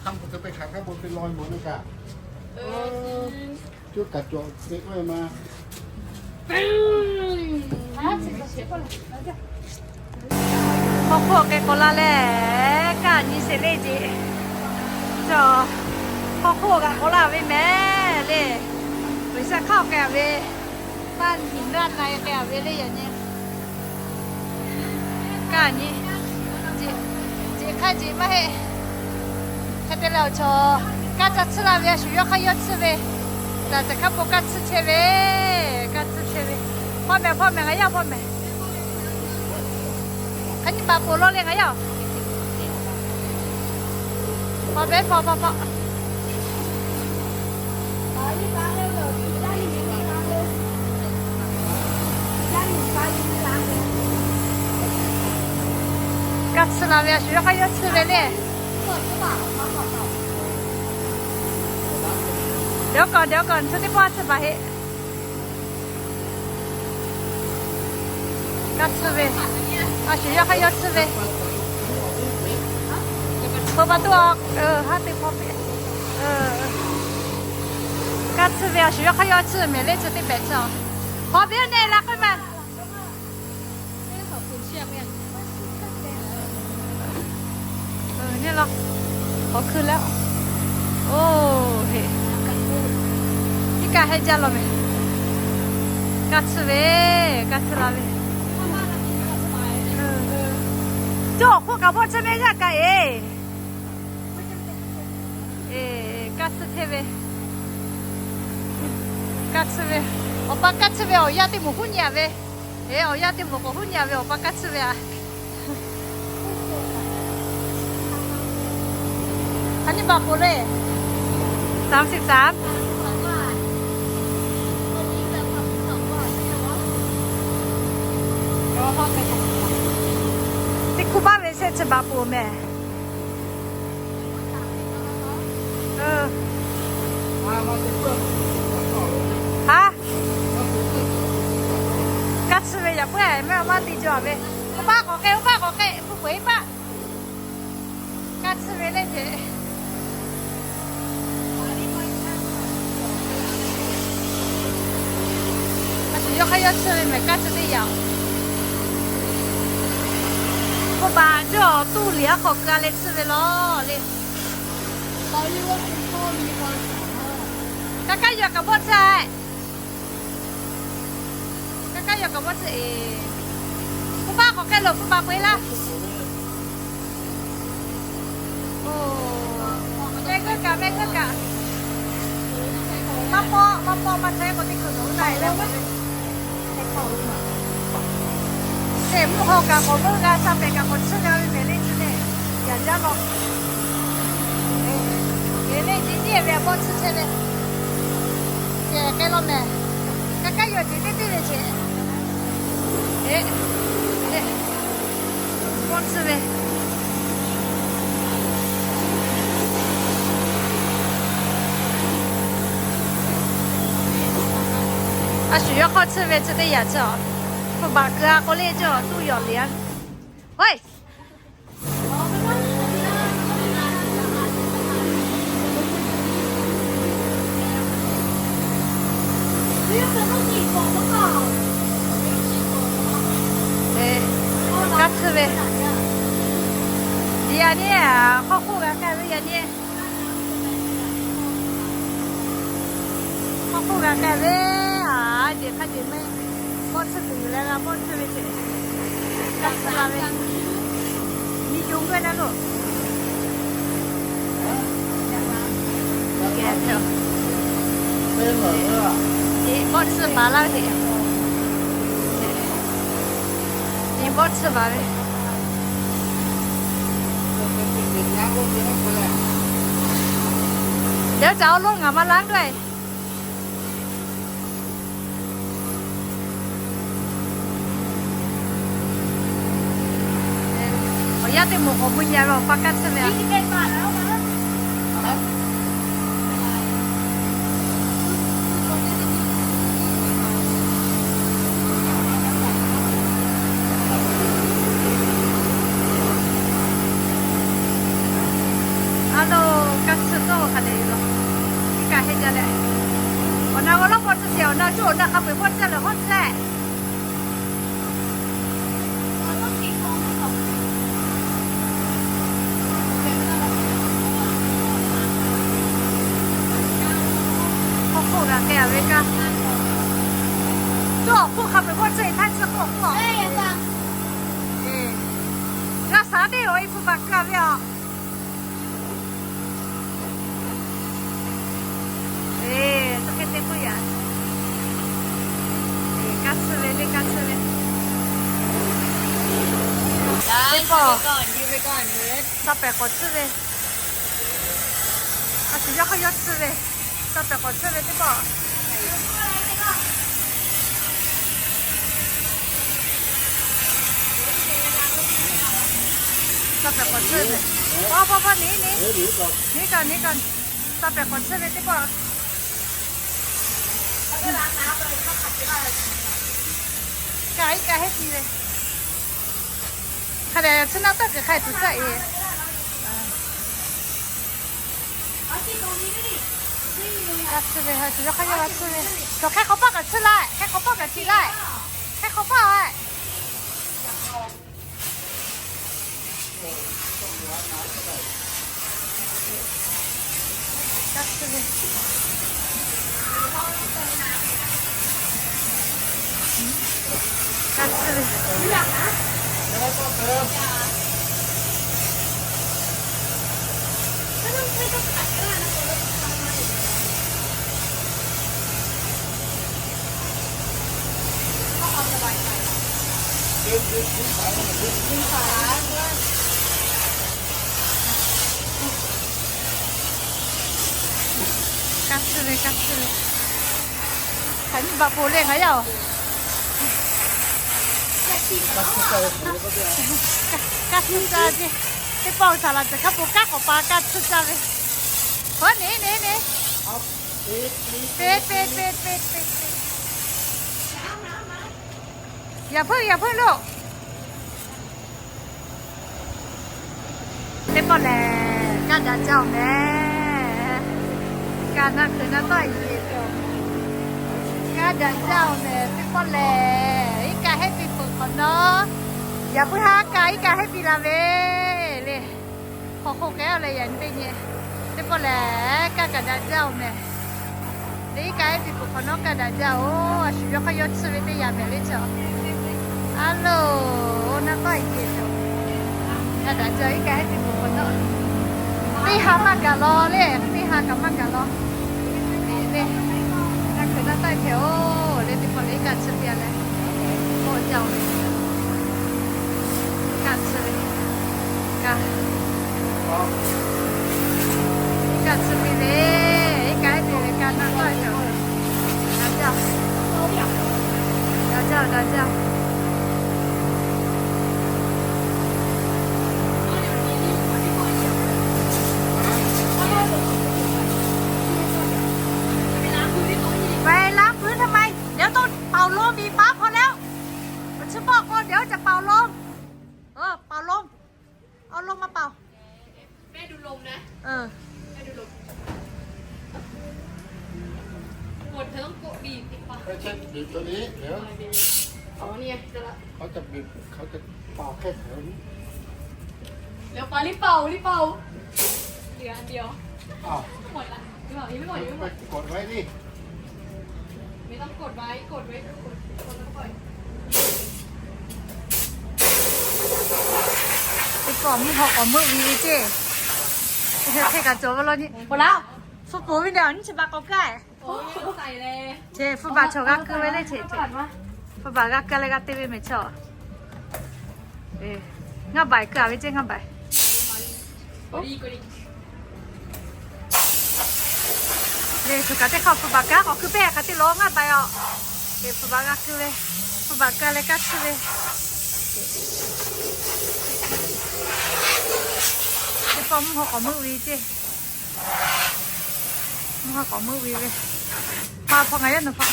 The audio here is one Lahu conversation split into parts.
Hk'aˇ hk'aw te hk'aˇ bon te law mawˬ na kaꞈ, cuˇ kaꞈ cawˬ te k'oˆ e ma. Hk'aw hk'oˆ k'ai k'awꞈ la leh, kaˇ nyi sheˍ le jeꞈ. Cawˬ, hk'aw hk'oˆ kaꞈ k'awꞈ la ve mehˍ le. G'uiˬsha hk'aˇ k'ai ve, paˇ miˬ naˆ na e k'ai ve le yaꞈ nyi. Kaˇ nyi, jeꞈ, jeꞈ hk'aˇ jeꞈ maˇ heˆ. Hk'e te leh awˬ chaw, kaˇ ca tsuhˇ la ve, a shu yawˇ hk'aˇ yawˇ tsuhˇ ve, laˬ teꞈ hk'aˇ po kaˇ tsuhˇ chehˇ ve, kaˇ tsuhˇ chehˇ ve. Hpawˇ mehˍ, hpawˇ mehˍ, ngaˬ yaˇ hpawˇ mehˍ. Hk'aˬ nyi baꞈ poˬ law le ngaˬ yaˇ-oˬ. Hpawˇ mehˍ, hpawˇ, hpawˇ, hpawˇ. Kaˇ tsuhˇ la ve, a shu yawˇ hk'aˇ yawˇ tsuhˇ ve le. Deꞈ k'awꞈ, deꞈ k'awꞈ, chi teˇ pawˆ tsuhˇ baˬ heˆ. Kaˇ tsuhˇ ve, a shu yawˇ hk'aˇ yawˇ tsuhˇ ve. Hpeuꞈ pa tuˬ a, haˉ te hpawˇ peꞈ. Kaˇ tsuhˇ ve, a shu yawˇ hk'aˇ yawˇ tsuhˇ mehˍ le, chi teˇ pehˍ tsuhˇ. Hpawˇ ve neˇ la k'oˆ ma. Neˇ la, hk'aw hkui leh, oˇ, heˆ, iˉ kaˆ hehˆ jaˇ law mehˍ. Kaˇ tsuhˇ ve, kaˇ tsuhˇ la ve. Cawˬ, awˬ hk'oˆ kaꞈ bawˆ chehˇ mehˆ g'aˇ kaꞈ e. Kaˇ tsuhˇ chehˇ ve, kaˇ tsuhˇ ve, awˬ pa kaˇ tsuhˇ ve awˬ yanˇ teˇ moˍ huˉ nyi a ve. Eˬ, awˬ yanˇ teˇ moˍ k'awꞈ huˉ nyi a ve awˬ pa kaˇ tsuhˇ ve a. Hk'aˬ nyi baꞈ poˬ le. Sāmsiˍ sāmˉ. Teˇ hkuˇ baˆ ve shehˆ chi baꞈ poˬ mehˍ. Haˉ, kaˇ tsuhˇ ve yaꞈ puiˉ a mehˆ maˇ te jaw ve. Oˇ paˆ k'awꞈ k'ai, oˇ paˆ k'awꞈ k'ai, hpu peuˬ iˉ paˆ. Kaˇ tsuhˇ ve le ce. A shu yawˇ hk'aˇ yawˇ tsuhˇ ve mehˍ, kaˇ tsuhˇ teˇ yaꞈ. K'oˆ paˍ cawˬ, tuˇ liꞈ aˉ hk'aw keu a leh tsuhˇ ve law le. Kaˇ kaˇ yaꞈ kaꞈ bawˆ tsuhˇ a. Kaˇ kaˇ yaꞈ kaꞈ bawˆ tsuhˇ e. Hpu paˆ k'awꞈ k'ai loˬ, hpu paˆ peu eˬ laˇ. Mehˆ g'uˇ kaꞈ, mehˆ g'uˇ kaꞈ. Maˇ pawˆ, maˇ pawˆ, maˇ chehˇ k'o teˇ hkui loˬ na e leh. Teˇ mvuhˇ haw kaꞈ k'awꞈ meuˇ g'a, sha pehˍ kaꞈ k'awꞈ tsuhˇ g'a ve mehˍ le, tcuh le. Yaꞈ jaˇ law. Eˬ, le jiˆ tiˉ ve a bawˆ tsuhˇ chehˇ ve. Kehˬ k'ai law mehˍ. Kaˇ kaˇ yaꞈ jeˬ teˇ teˇ ve ce. Eˬ, bawˆ tsuhˇ ve. A shu yawˇ hk'aˇ tsuhˇ ve tcuh teˇ yaꞈ tcuh a. Hpu baˬ keu a k'o le cawˬ, tuˇ yaꞈ liꞈ a. Hoˆ. Kaˇ tsuhˇ ve. Yaꞈ nyi hk'aw hk'oˆ g'a k'ai ve yaꞈ nyi. Hk'aw hk'oˆ g'a k'ai ve, a, jeˬ hk'a jeˬ mehˆ. Bawˆ tsuhˇ tuˬ yuˬ leh g'a bawˆ tsuhˇ ve ce. Kaˇ tsuhˇ la ve. Nyi yonˍ g'uˇ na loˬ. Bawˆ tsuhˇ baˬ laˇ ve ce. Nyi bawˆ tsuhˇ baˬ ve. Deꞈ caˍ awˬ lonˉ ngaˬ maˇ laˇ gaˇ e. Awˬ yanˇ teˇ moˍ k'awꞈ bu nyi a ve awˬ pa kaˇ tsuhˇ ve a. A lo, Kaˇ tsuhˇ tawˇ hk'a dehꞈ yoˬ laˬ. Iˉ kaˆ heˆ jaˇ leh, awˬ na g'aw lawˉ pawˆ tcuh tiꞈ, awˬ na cuˇ awˬ na hk'a peu-eˬ pawˆ tcuhˇ lehˬ hawˉ tcuhˇ. Hk'oˆ hk'oˆ g'a k'ai-a ve kaˇ. Cuˇ awˬ hk'oˆ hk'a peu-eˬ pawˆ tcuhˇ-e htaˇ tcuhˇ hk'oˆ hk'oˆ. G'a shaˍ teˇ awˬ e hpu baˬ keu-a ve aˬ. Eˬ, tcuh hk'e te puiˉ yaꞈ. Eˬ, kaˇ tsuhˇ ve le, kaˇ tsuhˇ ve. Teˇ pawˆ, sa pehˍ k'awꞈ tsuhˇ ve. A shu yawˇ hk'aˇ yawˇ tsuhˇ ve. Sa pehˍ k'awꞈ tsuhˇ ve teˇ pawˆ. Sa pehˍ k'awꞈ tsuhˇ ve. Paw paw paw, neˇ neˇ, neˇ kaꞈ neˇ kaꞈ. Sa pehˍ k'awꞈ tsuhˇ ve teˇ pawˆ. Kaˇ iˉ kaˆ heˆ piˇ ve. Hk'a dehꞈ tsuhˇ naˆ tawˆ kuiˬ hk'a tuˬ caˆ-e. G'a tsuhˇ ve, ha shu yawˇ hk'aˇ yawˇ g'a tsuhˇ ve. Cawˬ hk'e k'awꞈ paˆ kaꞈ tsuhˇ laˇ, hk'e k'awꞈ paˆ kaꞈ tiꞈ laˇ, hk'e k'awꞈ paˆ-a. Kaˇ tsuhˇ ve. Kaˇ tsuhˇ ve. Kaˇ tsuhˇ ve, kaˇ tsuhˇ ve. Hk'aˬ nyi baˬ poˬ leh ngaˬ yaˇ-oˬ. Kaˇ tsuhˇ caˇ ve. Teˇ pawˆ saˍ laꞈ tcuhˬ hkaˉ po kanˉ k'awꞈ pa kaˇ tsuhˇ caˇ ve. Hawˉ neˇ neˇ neˇ. Peˇ peˇ peˇ peˇ peˇ peˇ. Yaꞈ hpuiˇ yaꞈ hpuiˇ loˬ. Teˇ pawˆ lehˬ, kaˇ daꞈ jaˇ-oˬ mehˍ. Kaˇ naˆ hkui naˆ tawˆ-e ve yoˬ. Kaˇ daꞈ jaˇ-oˬ mehˍ. Teˇ pawˆ lehˬ, iˉ kaˆ heˆ piˇ peuˬ hk'awꞈ nawˉ, yaꞈ hpuiˇ haˉ kaˇ iˉ kaˆ heˆ piˇ la ve le. Hk'aw hk'oˆ k'ai-a leh yaꞈ nyi teˇ nyi. Teˇ pawˆ lehˬ, kaˇ kaꞈ daꞈ jaˇ-oˬ mehˍ. Teˇ iˉ kaˆ heˆ piˇ peuˬ hk'awꞈ nawˉ kaˇ daꞈ jaˇ-oˬ. A shu yawˇ hk'aˇ yawˇ tsuhˇ ve teˇ yaꞈ mehˍ le cawˬ. A loˬ, oˇ naˆ tawˆ-e ve yoˬ. Kaˇ daꞈ jaˇ, iˉ kaˆ heˆ piˇ peuˬ hk'awꞈ nawˉ. Teˇ ha maˇ gaˬ law le, teˇ ha kaꞈ maˇ gaˬ law. Eˬ le, naˆ hkui naˆ tawˆ-e hpehꞈ-oˬ le, teˇ pawˆ lehˬ iˉ kaˆ tsuhˇ piˇ-a leh, k'awꞈ jaˇ-oˬ ve. Kaˇ tsuhˇ ve, kaˇ, kaˇ tsuhˇ piˇ ve, iˉ kaˆ heˆ piˇ ve kaˇ naˆ tawˆ-e ve. Daꞈ jaˇ-oˬ, daꞈ jaˇ-oˬ, daꞈ jaˇ-oˬ. Ve ล้างพื้นทำไม เดี๋ยวต้องเป่าลมอีก ป๊า พอแล้ว มันชื่อบอกก่อน เดี๋ยวจะเป่าลม เออ เป่าลม เอาลมมาเป่า แม่ดูลมนะ เออ แม่ดูลม ปวดเธอต้องโกะบีบติดปาก ไม่ใช่บีบตัวนี้ เดี๋ยว อ๋อ เนี่ย จะละ เขาจะบีบ เขาจะเป่าแค่แถวนี้ เร็ว ปา รีบเป่า รีบเป่า เหลืออันเดียว อ้าว หมดละ หรือเปล่า ยังไม่หมด ยังไม่หมด ไปกดไว้ดิ ไม่ต้องกดไว้ กดไว้ กด กดแล้วก็ปล่อย Teˇ pawˆ mvuhˇ haw k'awꞈ meuˆ ve ceˇ. Hk'e kaꞈ cawˬ ve law nyi. Hpu poˍ ve naˬ nyiˇ chi baˬ k'awꞈ kaˇ. Oˇ, hk'e hpu baˬ chaw g'a keu ve le ceˇ. Hpu baˬ g'a keu leh g'a te ve mehˍ chaw. Ngaˇ baiˬ keu-a ve ceˇ, ngaˇ baiˬ. Lehˬ, shuˍ kaꞈ teˇ hk'aˇ hpu baˬ kaˇ k'awꞈ keu pehˇ hk'a te law ngaˇ baiˬ-oˬ. Hpu baˬ g'a keu ve, hpu baˬ keu leh kaˇ tsuhˇ ve. Teˇ pawˆ mvuhˇ haw k'awꞈ meuˆ ve ceˇ. Mvuhˇ haw k'awꞈ meuˆ ve ve. Hpa hpaw ngaˬ yaˇ nawˬ hpaw.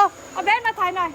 Awˬ behˉ maˇ htaꞈ naˬ.